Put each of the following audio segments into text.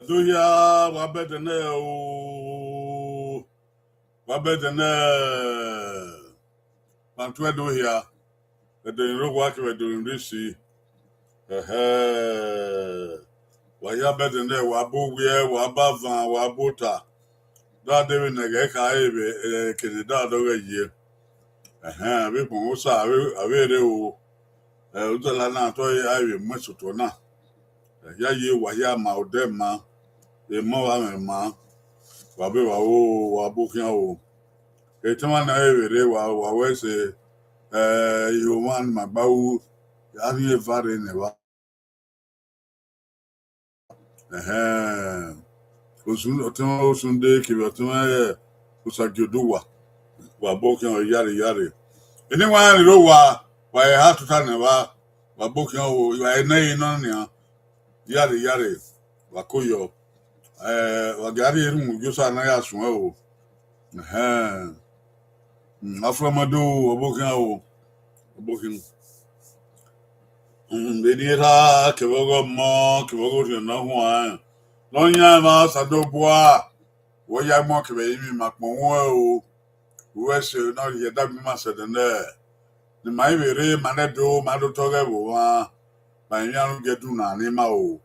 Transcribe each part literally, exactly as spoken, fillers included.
Ẹdo hia, wa bẹdẹ nẹ o, wa bẹdẹ nẹ, ma tuẹ Ẹdo hia, Ẹdo ni rre owa kevbe Ẹdo ni rre isi. Ẹhẹ, wa hia bẹdẹ nẹ, wa bu owiẹ, wa bu avan, wa bu ota. Da de vbene ẹghẹ kha re vbe, eh, kene da dọghẹ ye. Ẹhẹn, avbe ikpọnmwẹ Osa, avbe, avbe rre o. Eh, udala na tọ a vbe mu ẹsotọ na. Ya ye wa hia ma odẹ ma, emọ vbe amwẹ ma, wa be wa ro, wa bu khian o. Etẹn mwa na vbe rre wa, wa wẹ sẹ, eh, ihomwa ni ma gba ru, a rhie eva rre nẹ evba. Ẹhẹn. Osun, ọtẹn mwa Osunde kevbe ọtẹn mwa, eh, Osagie Oduwa, wa bu khian o, iyare iyare. Eni wa rẹn rre owa, wa he ha tota nẹ evba, wa bu khian o, wa he nẹ ẹre nọ nian, iyare iyare, wa ko yọ. Eh, wa gia rhie erhunmwu ye Osa ne a ya suẹn o. Ẹhẹn. Mm, Afrọmado, wa bu khian o, wa bu khian. Mm, eni erha kevbe ọghe ọmọ, kevbe ọghe orhiọn ne ọ huanrẹn, ne ọ yan emwa Osanobua, wẹ ya mu kevbe emwi ma kpọnmwẹ o. Uwẹ sẹ ne ọ rhie ẹdẹ agbọn ima sẹ ẹdẹ nẹ, ne ima i vbe rre, ma nẹ do, ma do tọghe vbe omwa, ma emwi aro gie dun na ne ima o.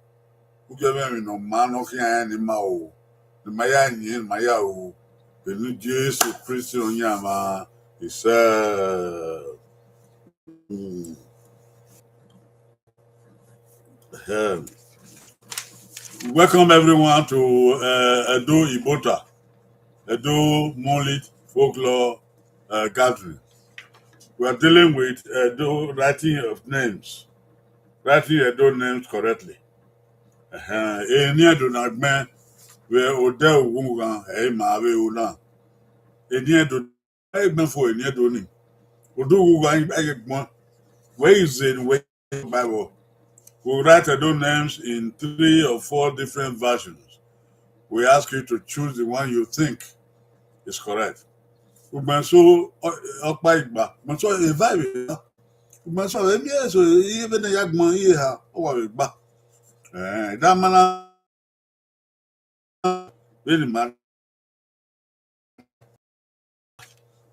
U gie mwẹ emwi ne ọ maa ne ọ khian rẹn ne ima o, ne ima ya yin, ne ima ya ru, vbe eni Jesu Kristi Ọyannamwa isẹ. Hmm. Ahem. Welcome everyone to, uh, Edo Ibota, Edo Monolith Folklore, uh, Gathering. We are dealing with Edo writing of names, writing Edo names correctly. Ahem. Eni Edo na gbẹn vbe odẹ ughughan, ẹ i ma vbe ru na. Eni Edo, ẹ i gbẹn fo eni Edo ni. Odẹ ughughan, ẹ i gbẹn. Where is it? Where Bible? We write Edo names in three or four different versions. We ask you to choose the one you think is correct. Ugbẹn so, ọ-, ọkpa igba. Ugbẹn so, eva vbe igba. Ugbẹn so, emi eso, iye vbene ya gbọn iye ha, ọ wa vbe gba. Eh, da ma na, vbene ma,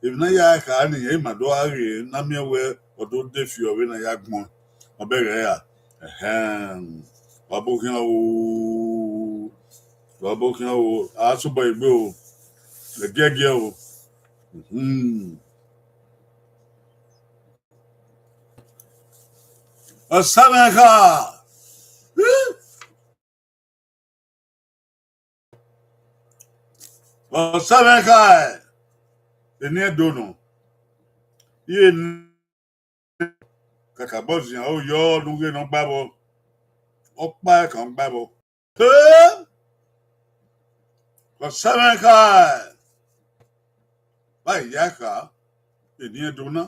emwi ne a ya kha ni, ẹ i ma do gha ghe, ne a miẹn wẹ ọ do de fi ọ vbene a ya gbọn, ọ bẹghe ya. Ẹhẹn, wa bu khian o, wa bu khian o, a sobọ egbe o, ẹgiẹgiẹ o. Hmm. Ọsamwẹ kha. Ọsamwẹ kha, eni Edo nọ. Iye ne kakabọ zian, o yọ ne u ghe ne ọ gba vbọ. Ọkpa ẹkan gba vbọ. He! Ọsamwẹ kha, vbe a ya kha, eni Edo na.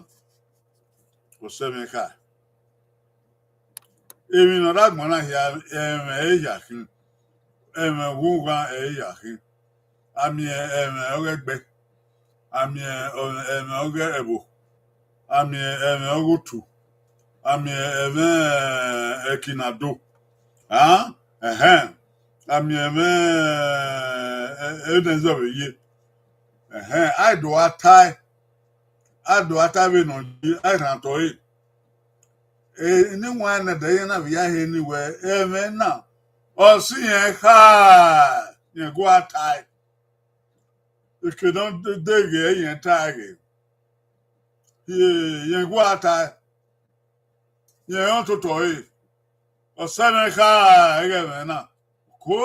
Ọsamwẹ kha. Emwi ne ọ rre agbọn na hia, ẹmwẹ ẹre hia khin, ẹmwẹ ughughan ẹre hia khin. A miẹn ẹmwẹ ọghe ẹgbẹ, a miẹn ẹmwẹ ọghe ẹvbo, a miẹn ẹmwẹ ọghe otu, a miẹn ẹmwẹ ẹkinado, a, ẹhẹn, a miẹn ẹmwẹ, ẹ, ẹnẹzọvbeye, ẹhẹn, a i do gha tae, a do gha tae vbene ọ ye, a i rhan otọ ẹre. E, eni wan nẹdẹ iran na vbe ya he ni wẹ, ẹmwẹ na, Ọ si irẹn kha, irẹn gua tae. Eke ne ọ de ghe irẹn tae ghe, irẹn gua tae, irẹn rẹn ototọ ẹre. Ọ sẹ mwẹ kha ẹghẹ ẹmwẹ na. Ko,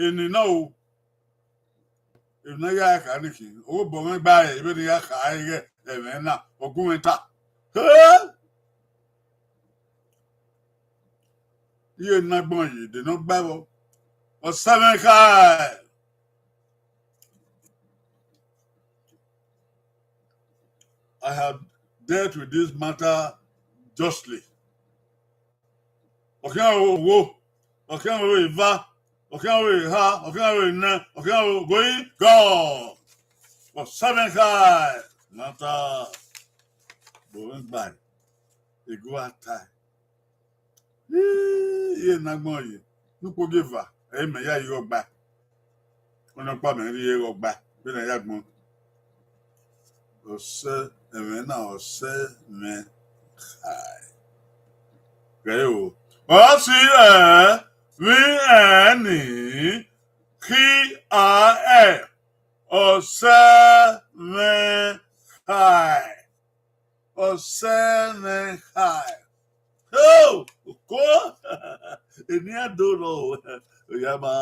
eni na o, emwi ne a ya kha ni khin, ọ ghe obọ mwẹ gba re vbene I ya kha ẹghẹ ẹmwẹ na, ọ gu mwẹ ta. He! Iye ne agbọn yi de ne ọ gba vbọ, ọ sẹ mwẹ kha. I have dealt with this matter justly. Ọ khian ro owo, ọ khian ro eva, ọ khian ro eha, ọ khian ro enẹ, ọ khian ro goi gọ. Ọ sẹ mwẹ kha, matter, obọ mwẹ gba re, I gua tae. Iye ne agbọn yi, ne ukpogieva, ẹ i mẹ ya ye igho gba. Ọnọkpa mẹ rhie igho gba, vbene a ya gbọn. Ọ sẹ ẹmwẹ na, ọ sẹ mwẹ kha. Ghẹ o. Ọ si ẹ, vbi ẹ ni, khi a ẹ, ọ sẹ mwẹ kha. Ọ sẹ mwẹ kha. Oh, oko. Eni a do rọ o. Oya ma.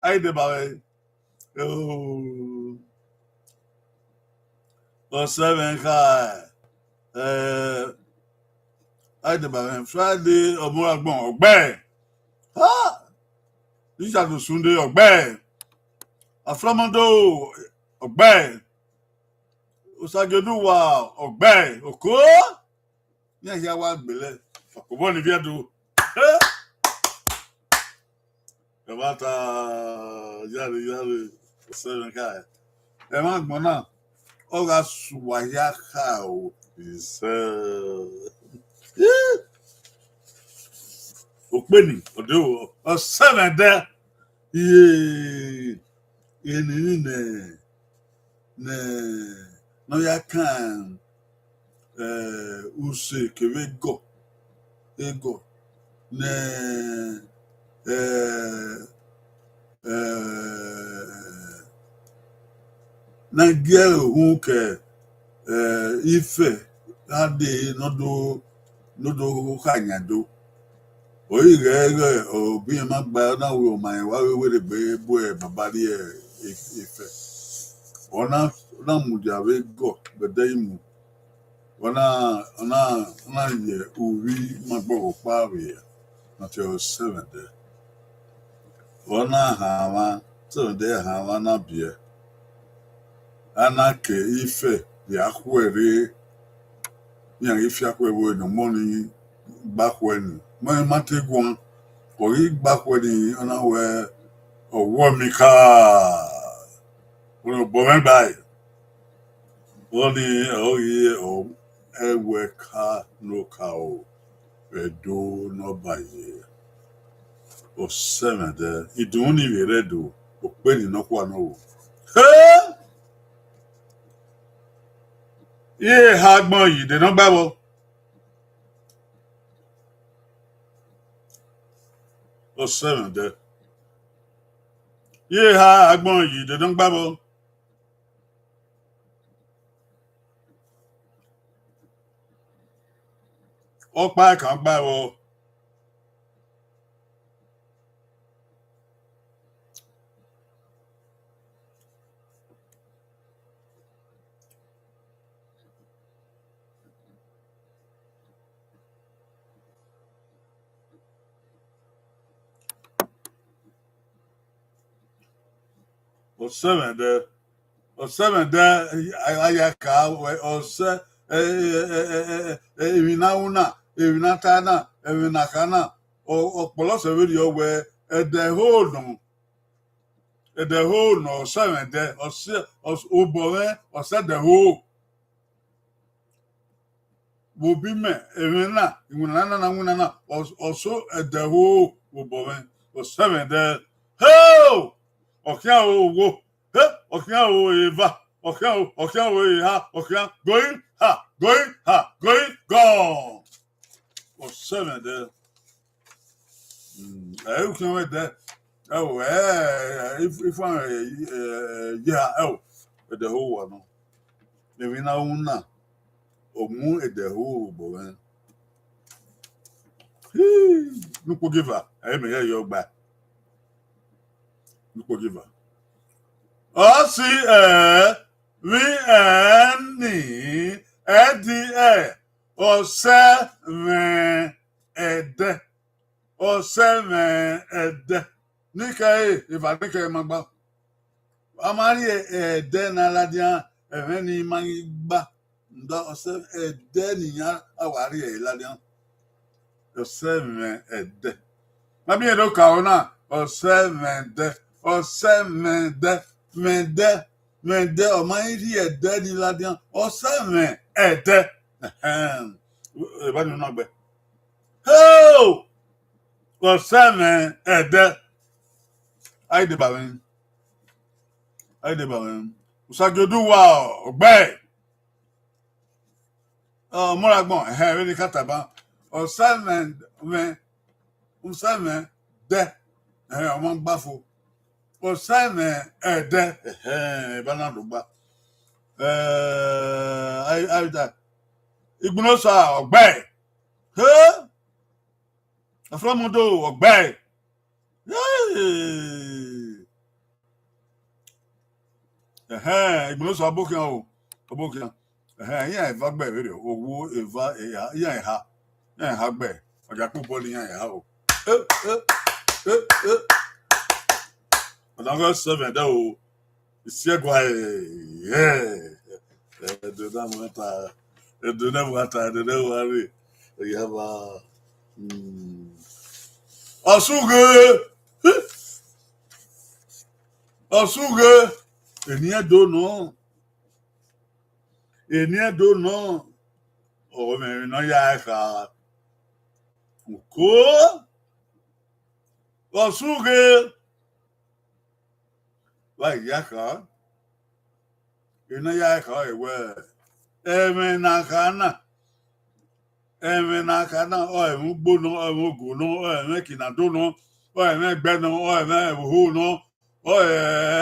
Ai de ba vẹ. Oh. Ọ sẹ mwẹ kha. Eh, ai de ba vẹ. Friday, ọmọ agbọn, ọgbẹ. Ha! Richard Osunde, ọgbẹ. Afrọmọdo, ọgbẹ. Osagiẹn ne uwa, ọgbẹ, oko. Iran hia wa gbele, ọkobọ ni viẹ do. Ẹ vba ta, yare, yare, ọ sẹ mwẹ kha. Ẹmwẹ agbọn na, ọ gha sẹ uwa hia kha o, isẹ. Okpeni, ọ de o, ọ sẹ mwẹ dẹ. Iye, eni ni nẹ, ne, ne ọ ya kan, eh, use kevbe egọ, egọ, ne, eh, eh, ne a gie ẹre uhunmwu ke, eh, ifẹ gha dee ne ọ do, ne ọ do kha yan do. Ọ ghi ghẹ ighẹ obọ irẹn ma gba, ọ na wẹ ọ ma rẹn wa vbe werriegbe bu baba rrie ifẹ. Ọ na, ọ na mudia vbe egọ, vbe ẹdẹ imu. Ọ na, ọ na, ọ na ye uvbi ma gbọghọ ọkpa vbe na tie ọ sẹ mwẹ dẹ. Ọ na hanmwa, sẹ mwẹ dẹ hanmwa na biẹ. A na ke ifẹ ya khuẹ rre, iran ghi fi akhuẹ vbe ne ọmọ ni gba khuẹ ni. Ọmọ ni ma te guan, ọ ghi gba khuẹ ni, ọ na wẹ, ọ wọ mi kha. Ọni obọ mwẹ gba re. Ọni ọ ghi ẹwẹ ka ne okaro vbe Ẹdo ne ọ ba ye. Ọ sẹ mwẹ dẹ, idunmwu ni vbe rre Ẹdo, okpeni nọkhua nọ ru. He! Iye eha agbọn yi de ne ọ gba vbọ. Ọ sẹ mwẹ dẹ. Iye eha agbọn yi de ne ọ gba vbọ. Ọkpa ẹkan gba vbọ. Ọ sẹ mwẹ dẹ, ọ sẹ mwẹ dẹ, a ya ka wẹ, ọ sẹ, emwi ne a ru na, emwi ne a ta na, emwi ne a kha na, ọ kpọlọ sẹ vberriọ wẹ, ẹdẹ ẹho nọ, ẹdẹ ẹho nọ, ọ sẹ mwẹ dẹ, ọ sẹ, obọ mwẹ, ọ sẹ ẹdẹ ẹho. Vbe obọ imẹ, ẹmwẹ na, iwinna na na winna na, ọ, ọ sẹ ẹdẹ ẹho vbe obọ mwẹ, ọ sẹ mwẹ dẹ. Heo! Ọ khian ro owo, he, ọ khian ro eva, ọ khian ro, ọ khian ro eha, ọ khian goi ha, goi ha, goi gọ. Ọ sẹ mwẹ dẹ. Ẹ i khian mwẹ ẹdẹ. Ẹo, ẹ, ifuan, ẹ, ya, ẹo, ẹdẹ ho wa nọ. Emwi na ru na, ọ mu ẹdẹ ho vbe obọ mwẹ. Hii, ne ukpogieva, ẹ i mẹ ya yọ gba. Ne ukpogieva. Ọ si ẹ, vbi ẹ ni, ẹ di ẹ, ọsẹ mwẹ ẹdẹ. Ọsẹ mwẹ ẹdẹ. Nikẹre, eva nikẹre ma gba. A ma rhie ẹdẹ na ladian, ẹmwẹ ni ma ghi gba. Nda ọsẹ ẹdẹ ne iran a wa rhie ẹre ladian. Ọsẹ mwẹ ẹdẹ. Ma miẹn do ka ro na, ọsẹ mwẹ ẹdẹ, ọsẹ mwẹ ẹdẹ, mwẹ ẹdẹ, mwẹ ẹdẹ, ọ ma i rhie ẹdẹ ni ladian, ọsẹ mwẹ ẹdẹ. Ẹhẹn. Eva ni na gbe. Heo! Ọsẹ mwẹ ẹdẹ. A i deba mwẹ. A i deba mwẹ. Usagiodu wa ọgbẹe. Ọ, ọmọ ra gbọn, ẹhẹn, vbene I ka tama. Ọsẹ mwẹ, mwẹ, ọsẹ mwẹ ẹdẹ. Ẹhẹn, ọmọ gba fo. Ọsẹ mwẹ ẹdẹ. Ẹhẹn, eva na do gba. Ẹ, a, a, a, Igbinosa ọgbẹe. He! Afrọmudo ọgbẹe. Hey! Ẹhẹn, Igbinosa ọbokhian o, ọbokhian. Ẹhẹn, iran eva gbe vberriọ, owo, eva, eha, iran eha, iran eha gbe, ọ ya kpe obọ ne iran eha o. Eh, eh, eh, eh. Ọna ghe seven de o, isiẹgua, eh, eh. Ẹdẹ na mu ta, ẹdẹ na mu ta, ẹdẹ na mu rre. Eya ba. Hmm. Ọsughe. Ọsughe. Eni Ẹdo nọ. Eni Ẹdo nọ. Ọ mwẹ emwi ne ọ ya kha. Uko. Ọsughe. Wa ya kha. Ena ya kha ọre wẹẹ, ẹmwẹ ne a kha na, ẹmwẹ ne a kha na, ọ ẹmwẹ ugbo nọ, ọ ẹmwẹ ogo nọ, ọ ẹmwẹ ekinado nọ, ọ ẹmwẹ ẹgbẹ nọ, ọ ẹmwẹ ẹvbo oho nọ, ọ ẹ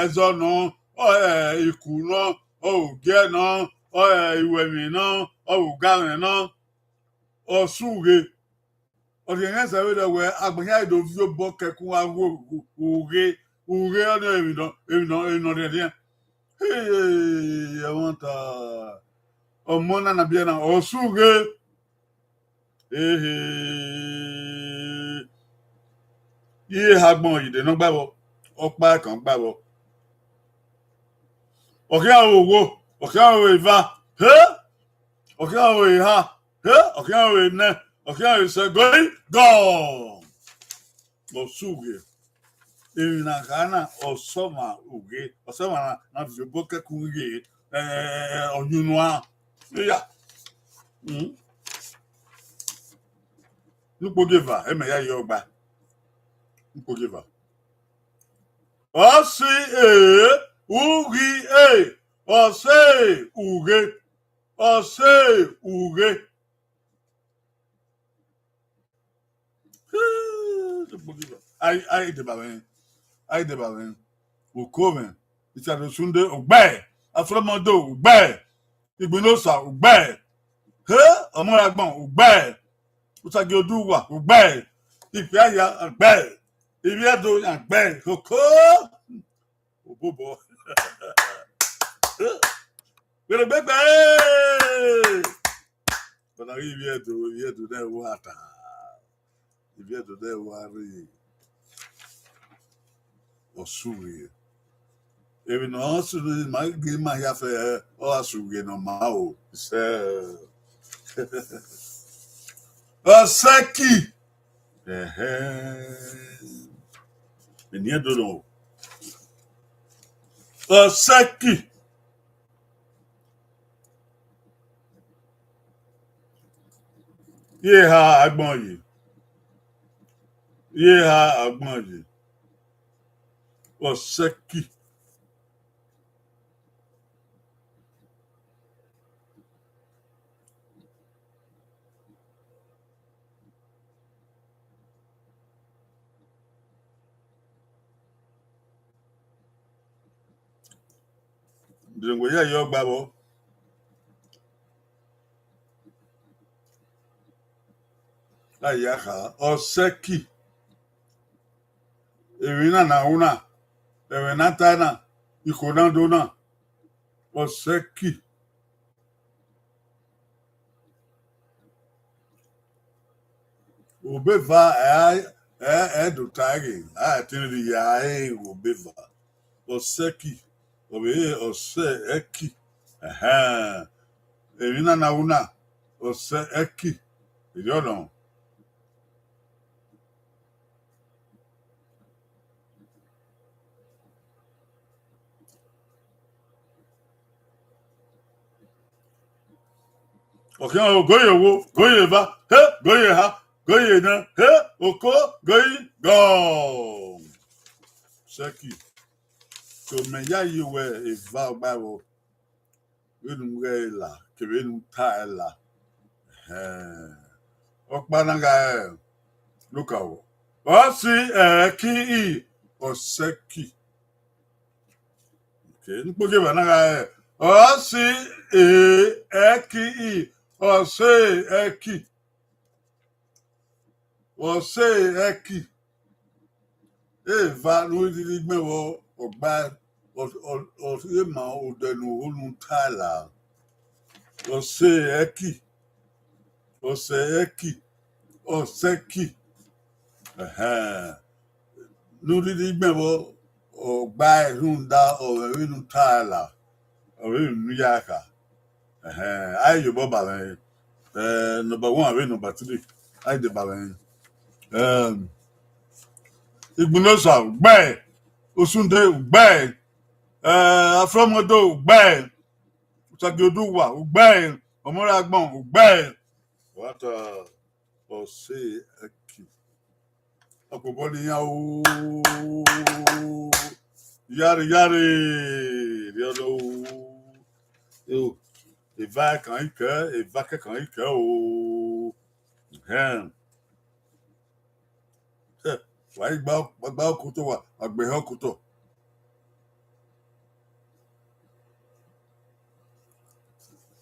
ẹzọ nọ, ọ ẹ iku nọ, ọ ẹ ogiẹ nọ, ọ ẹ iwẹmwi nọ, ọ ẹ ugamwẹ nọ, ọ sẹ ughe. Ọ rhie ẹghẹ zẹ vberriọ wẹẹ agbọn hia do viọ obọ kẹkun gha ru ughe, ughe ọnii emwi nọ, emwi nọ, emwi nọ rhiẹnrhiẹn. Hey, ẹmwata, ọmọ na na biẹ na, ọ sẹ ughe. Ehe, iye eha agbọn yi de nọ gba vbọ, ọkpa ẹkan gba vbọ. Ọ khian ro owo, ọ khian ro eva, he, ọ khian ro eha, he, ọ khian ro enẹ, ọ khian ro isẹgọe, gọ. Ọ sẹ ughe. Emwi ne a kha na, ọ sẹ ọmwa ughe, ọ sẹ ọmwa na, na viọ obọ kẹkun ghe, eh, ọ yunnuan. Iya. Mm. Ne ukpogieva, emẹ ya ye ọgba. Ne ukpogieva. Ọ sẹ e, ughi e, ọ sẹ ughe, ọ sẹ ughe. Ai, ai, deba mwẹ, ai, deba mwẹ, uko mwẹ, Richard Osunde, ugbẹ, Afrọmọdo, ugbẹ, Igbinosa, ugbẹ, he, Ọmọragbọn, ugbẹ, Osagie Oduwa, ugbẹ, Ipiaya, ugbẹ, Iviedo, ugbẹ, koko. Obobọ. Wẹrẹ gbẹgbẹ. Ọna ghi Iviedo, Iviedo ne wa ta. Iviedo ne wa rre. Ọ sẹ ughe. Emwi ne ọ sunu ma ghi ma hia fẹ, ọ gha sẹ ughe ne ọ ma o. Sẹ. Ọsẹki. Ẹhẹ. Eni Ẹdo nọ. Ọsẹki. Iye eha agbọn yi. Iye eha agbọn yi. Ọsẹki. Ẹzẹngo ya ye ọgba vbọ. A ya kha, Ọsẹki. Emwi na na ru na, ẹmwẹ ne a ta na, ikhuo na do na, Ọsẹki. Obeva ẹ, ẹ, ẹ do ta ẹre, a tinre ya ẹre obeva. Ọsẹki, ọ vbe re Ọsẹki. Ẹhẹn. Emwi na na ru na, Ọsẹki. Erriọ nọ. Ọ khian, ogoye owo, goye eva, he, goye eha, goye enẹ, he, oko, goyi, gọ. Sẹki. So mẹ ya ye wẹ eva ọgba ẹvbo, vbene u ghẹ la, kevbe ne u ta ẹre la. Ẹhẹn. Ọkpa na gha rẹn, look out. Ọ si ẹki i, Ọsẹki. Okay, ne ukpogieva na gha rẹn, ọ si ẹki i, Ọsẹki. Ọsẹki. Eva ne u rhirhi gbẹn vbe ọgba, ọ, ọ, ọ rhie ma odẹ ne u ho ne u ta la. Ọsẹki. Ọsẹki. Ọsẹki. Ẹhẹn. Ne u rhirhi gbẹn vbe ọgba rhunmwuda ọ vbe vbene u ta la, ọ vbe vbene u ya kha. Ẹhẹn, a i ye obọ ba mwẹ. Eh, number one vbe number three, a i deba mwẹ. Em, Igbinosa, ugbẹn. Osunde, ugbẹn. Eh, Afrọmọdo, ugbẹn. Usagioduwa, ugbẹn. Ọmọragbọn, ugbẹn. Wa ta Ọsẹki. Ọkpọbọ ne iran o, yare, yare, rhiọnọ o. Eva kan ikẹ, eva kẹkan ikẹ o. Ẹhẹn. Wa i gba, wa gba okotọ, wa, wa gbe ehẹn okotọ.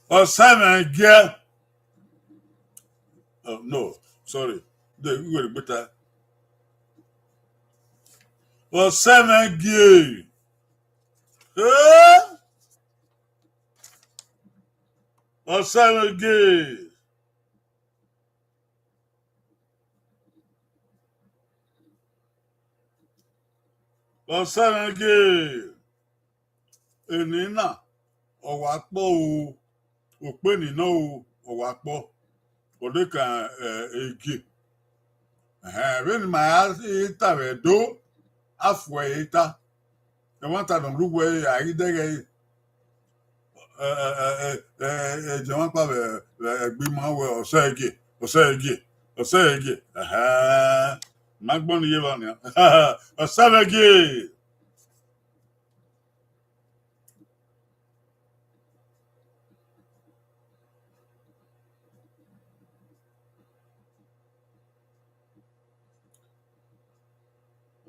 Ọsẹmwẹgie. Oh, no, sorry. De, iwere gbeta. Ọsẹmwẹgie. Eh? Ọsẹmwẹgie. Ọsẹmwẹgie. Eni na, ọ wa kpọ o, okpeni nọ o, ọ wa kpọ. Ọ dekan, eh, egie. Ẹhẹn, vbene ima ya ta vbe Ẹdo, a fu ẹre ta. Ẹmwata nọ rre uwu ẹre, a ghi dẹghe ẹre. Ẹ, ẹ, ẹ, ẹ, ẹ, ẹ, jẹmwakpa vbe, vbe ẹgbẹ ima wẹ Ọsẹgie, Ọsẹgie, Ọsẹgie. Ẹhẹn, ma gbọ ne iye evba nian. Ọsẹmwẹgie.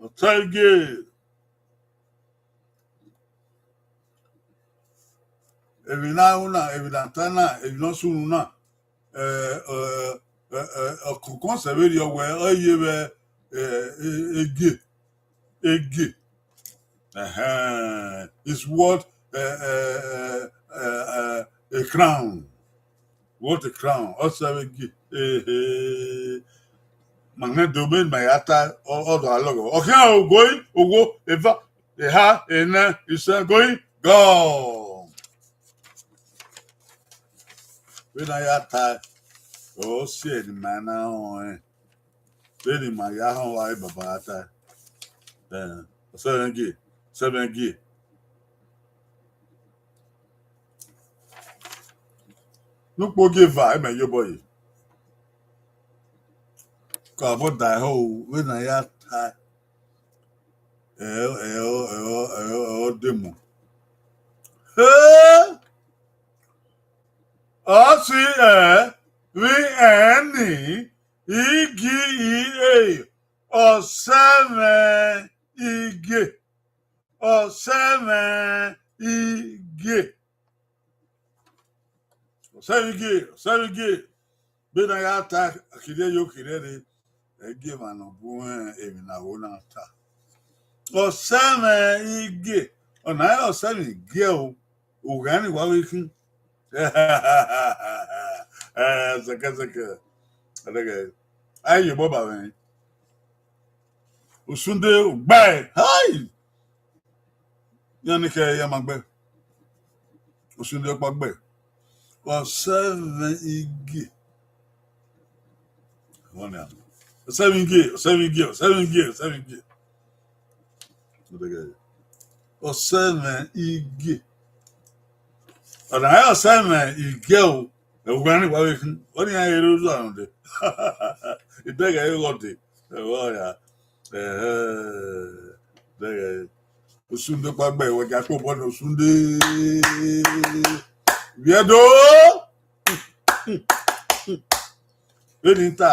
Ọtẹgie. Emwi ne a ru na, emwi ne a ta na, emwi ne ọ sunu na, eh, eh, eh, eh, ọkọnkọn sẹ vberriọ wẹ ọ ye vbe, eh, eh, egie, egie. Ẹhẹn, is worth, eh, eh, eh, eh, eh, a crown. What a crown. Ọ sẹ vbe gie. Ehe. Ma mwẹ do, mẹ ma ya ta, ọ, ọ do a lọghọ. Ọ khian ogoe, owo, eva, eha, enẹ, isẹn, goe, gọ. Vbene a ya ta, ọ si ẹre ne ima na rẹn. Vbene ima ya họn vbe baba ta. Eh, seven G, seven G. Ne ukpogieva, imẹ ye obọ ye. Ka vbọ da ẹho, vbene a ya ta. Ẹho, ẹho, ẹho, ẹho, ẹho demu. He! Ọ si ẹ, vbe ẹn ni, I G E A, ọsẹmwẹ igie, ọsẹmwẹ Igie. Ọsẹ mwẹ Igie, ọsẹ mwẹ Igie. Vbene a ya ta khirhiẹ yo khirhiẹ rre, ẹ gie emwa ne ọ bu emwi ne a ho na ta. Ọsẹ mwẹ Igie, ọna ọre ọsẹ mwẹ Igie o, ugha ni wa vbe khin. Eh, zẹkẹzẹkẹ. Ẹdẹghẹ, a ye obọ ba mwẹ. Osunde, u gbe ẹe. Hai! Iran ni khẹ ya ma gbe. Osunde ọkpa gbe. Ọsẹ mwẹ Igie. Ọsẹ mwẹ Igie, ọsẹ mwẹ Igie, ọsẹ mwẹ Igie, ọsẹ mwẹ Igie. Ọsẹ mwẹ Igie. Ọna ọre ọsẹ mwẹ Igie o. Ẹwẹ ni wa vbe khin. Ọni iran rre ozu arhunmwuda. Idẹghẹ i gho dee. Ẹvbo ya. Ẹhẹ. Idẹghẹ. Osunde ọkpa gbe, wẹ gia kpe obọ ne Osunde. Vbiẹ do. Vbene I ta,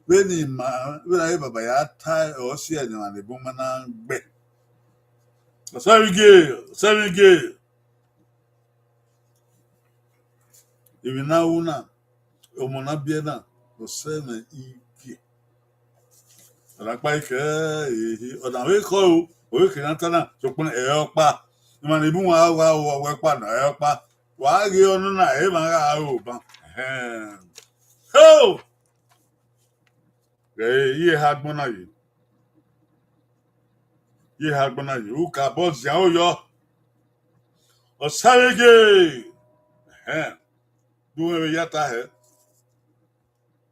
vbene I ma, vbene a ye baba ya ta, ọ si ẹe ne emwa ne bun ma na gbe. Ọsẹ mwẹ Igie, ọsẹ mwẹ Igie. Emwi ne a ru na, ọmọ ne a biẹ na, ọsẹ mwẹ Igie. Ọ na kpa ikẹ, ehe, ọ na vbe khọ o, ọ vbe kherhe a ta na, sokpan ẹ ọkpa. Emwa ne bun wa gha ru ọkpa na, ẹ ọkpa. Wa ghe ọnọna, emwa gha ru ban. Ẹhẹn. Ho! Ghẹ iye eha agbọn na ye. Iye eha agbọn na ye. U ka bọ zian aro yọ. Ọsẹ mwẹ Igie. Ẹhẹn. Du mwẹ vbe ya ta hẹ.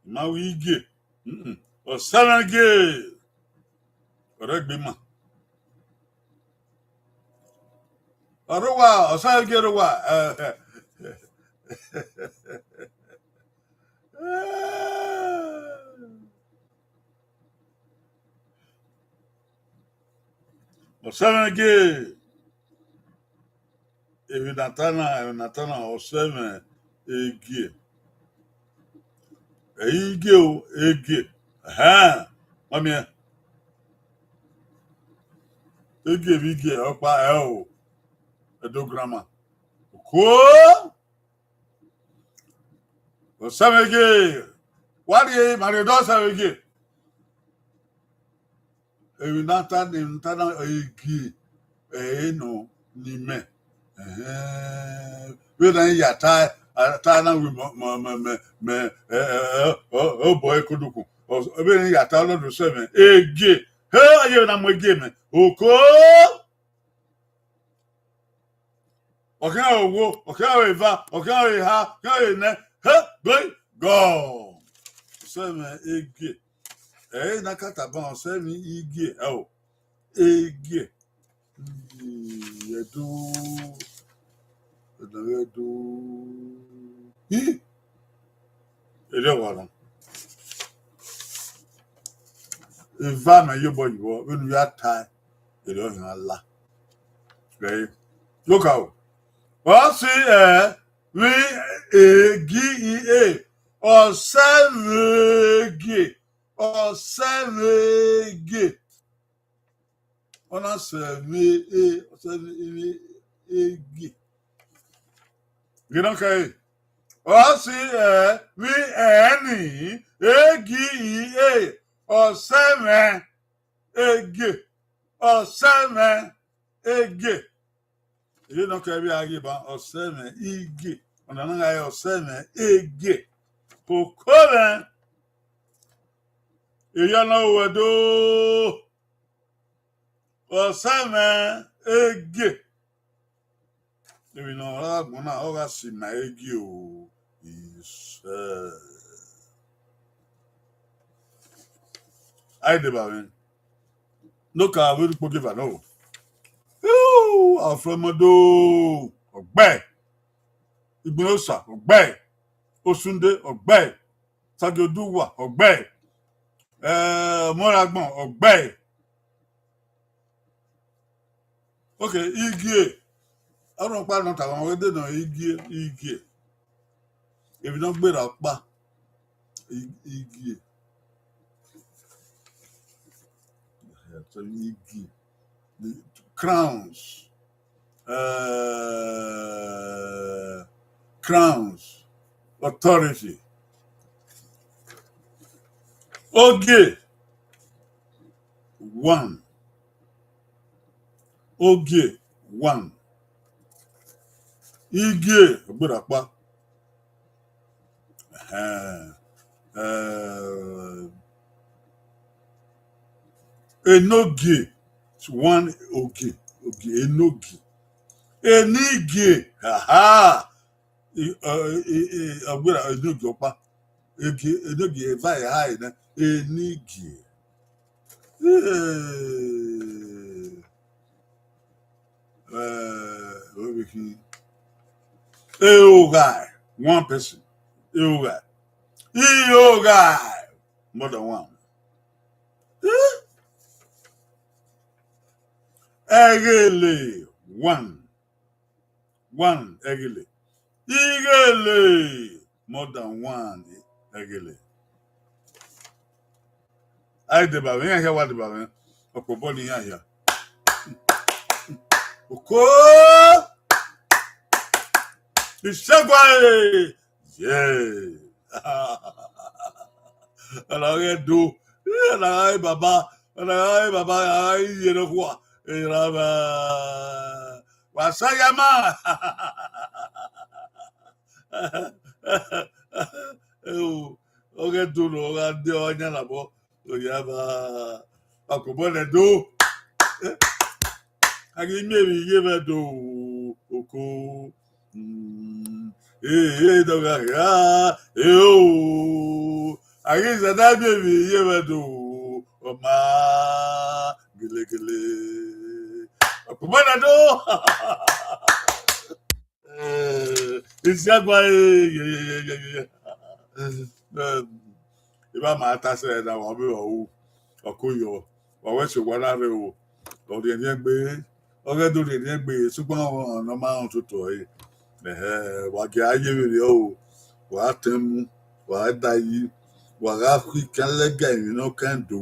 I ma wẹ Igie. Mm-mm. Ọsẹ mwẹ Igie. Ọrẹgbe ima. Ọ rre owa, ọsẹ mwẹ Igie rre owa. Ọsẹ mwẹ Igie. Emwi ne a ta na, emwi ne a ta na, ọsẹ mwẹ Igie. Ẹ i Igie o, Igie. Ẹhẹn, ma miẹn. Igie vbe Igie, ọkpa ẹ o. Edo grammar. Okuo! Ọsẹ mwẹ Igie. Wa rhie ma rhie dọ ọsẹ mwẹ Igie. Emwi ne a ta, emwi ne a ta na, Igie, ẹ i nọ ne imẹ. Ẹhẹn. Vbene a ya ta, a ta na wẹ mẹ, mẹ, mẹ, mẹ, mẹ, ẹ, ẹ, ẹ, ọ, ọ, obọ ekodukun. Ọ, vbene a ya ta, ọ nọ do sẹ mwẹ. Igie. He, a ye na mu Igie mẹ. Oko! Ọ khian re owo, ọ khian re eva, ọ khian re eha, ọ khian re enẹ. He, goi, gọ. Ọsẹ mwẹ Igie. Ẹ i na ka tama, ọsẹ mwẹ Igie, ẹ o. Igie. Ii, ẹdo. Ẹdo, ẹdo. Hi. Erriọ wa nọ. Eva mẹ ye obọ yi vbọ, vbene u ya ta, erriọ hin a la. Ẹ, look out. Ọ si ẹ, vbe e gi i e, ọsẹ mwẹ Igie, ọsẹ mwẹ Igie. Ọ na sẹ vbe e, ọ sẹ vbe e, Igie. Ghe nọ kẹre. Ọ si ẹ vbe ẹni, e gi i e, ọsẹ mwẹ Igie, ọsẹ mwẹ Igie. Ehe nọ kẹre vbe a ghi ban ọsẹ mwẹ Igie. Ọna na gha re ọsẹ mwẹ Igie. Koko mwẹ. Erriọ ne ọ ru ẹdo. Ọsẹ mwẹ Igie. Emwi ne ọ ra agbọn na, ọ gha si ma Igie o. Isẹ. A i deba mwẹ. Ne ọ ka vbe rhie ukpogieva nọ. Iu, Afrọmọdo, ọ gbe. Igbinosa, ọ gbe. Osunde, ọ gbe. Sagioduwa, ọ gbe. Eh, Ọmọragbọn, ọ gbe. Ok, Igie. Ọrọkpa nọ tama wẹ de nọ Igie, Igie. Emwi ne ọ gberra ọkpa. I-, Igie. Igie. The crowns. eh, crowns, authority. Ogie, one. Ogie, one. Igie, ọgberhakpa. Ẹhẹn. Eh, enogie, one ogie, ogie, enogie. Enigie, ha ha. I, ọ, i, i, ọgberha, enogie ọkpa. Egie, enogie eva eha nẹ, enigie. Eh, eh, ovbi khin. Eoghae, one person. Eoghae. Ioghae, more than one. Eh? Ẹghele, one. One, ẹghele. Ighele, more than one, ẹghele. A i deba mwẹ, iran hia wa deba mwẹ. Ọkpobọ ne iran hia. Oko! Isẹguae! Yeah! Ọna ghẹ do. Ọna gha re baba. Ọna gha re baba, a gha ye ne okhuo. Erha mwa. Wa sa ya ma. Ẹo, ọ ghẹ do nọ, ọ gha de ọ yan labọ. Oya ba, ọkpobọ nẹ do. A ghi miẹn emwi ye mwẹ do, oko. Mm, eh, eh, dọgha hia, eh, o. A ghi zẹdẹ miẹn emwi ye mwẹ do, ọ ma gelegele. Ọkpobọ nẹ do. Eh, Isiagua, eh, ye, ye, ye, ye, ye. Eh, I ma ma ta sẹ na, wa vbe ru, ọ ko yọ, wa wẹ sẹ owa na rre o, ọ rhiẹnrhiẹn gbe, ọ ghẹ do rhiẹnrhiẹn gbe, sokpan ọ, ọ nọ ma rẹn ototọ ẹre. Ẹhẹ, wa gie a ye vberriọ o, wa tẹn mu, wa da yi, wa gha khin kẹlẹga emwi ne ọ kan do,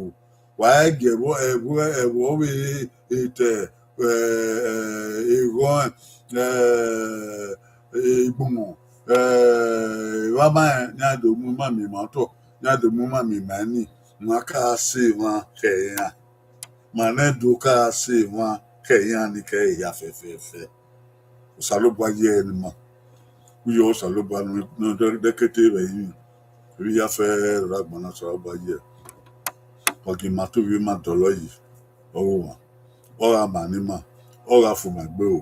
wa gie ẹvbo, ẹvbo, ẹvbo vbe etẹ, eh, eh, eghọn, eh, igbọmọ, eh, evbama rẹn, iran do mu ima miẹn ima otọ, iran do mu ima miẹn ima ẹnii, ma ka sẹ emwa khẹ iran, ma nẹ do ka sẹ emwa khẹ iran ni khẹ hia fẹfẹfẹ. Osanobua ye ẹre ne ima. U yọ Osanobua ne ọ dẹkete vbe ẹrinmwi. Emwi hia fẹẹrẹ ra gbọn na Osanobua ye ẹre. Ọ gie ima te ovbi ima dọlọ yi, ọ ghe ọmwa, ọ gha ma ne ima, ọ gha fu ima egbe o.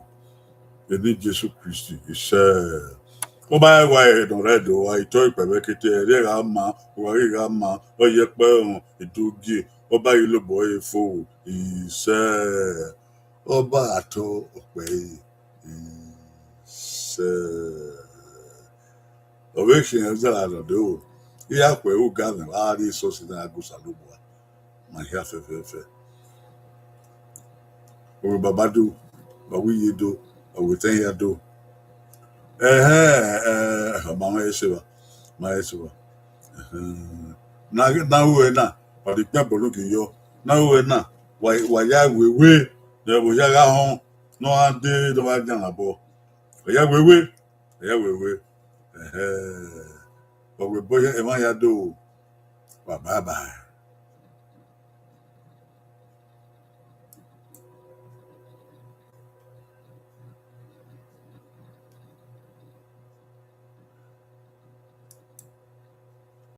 Eni Jesu Kristi, isẹ. Ọ ma rẹn wa ẹre ne ọ rre Ẹdo, wa i tọ ikpẹvbẹ kete, ẹre gha ma, wa ghi gha ma, ọ ye ẹkpẹrhọn, edogie, ọ ba ghi lobọ ẹre fo, isẹ. Ọ ba gha tọ ọkpẹ ẹre, isẹ. Ọ vbe khian zagha nọ do, iran khuẹ ru ga mwẹ, a rrie esọsi na ya gu Osanobua, ma hia fẹfẹfẹ. Ovbi baba do, wa wi iye do, wa wi etẹn hia do. Ẹhẹn, eh, ọ ma mwẹ ẹse evba, ma ẹse evba. Ẹhẹn. Na, na ru ẹre na, wa rhie ikpẹn bọ ne u gie yọ. Na ru ẹre na, wa, wa ya wewe, ne ẹvbo hia gha họn, ne ọ gha dee, ne ọ gha yan labọ. Wa ya wewe, wa ya wewe. Ẹhẹn. Wa wẹ obọ emwa hia do, wa bye bye.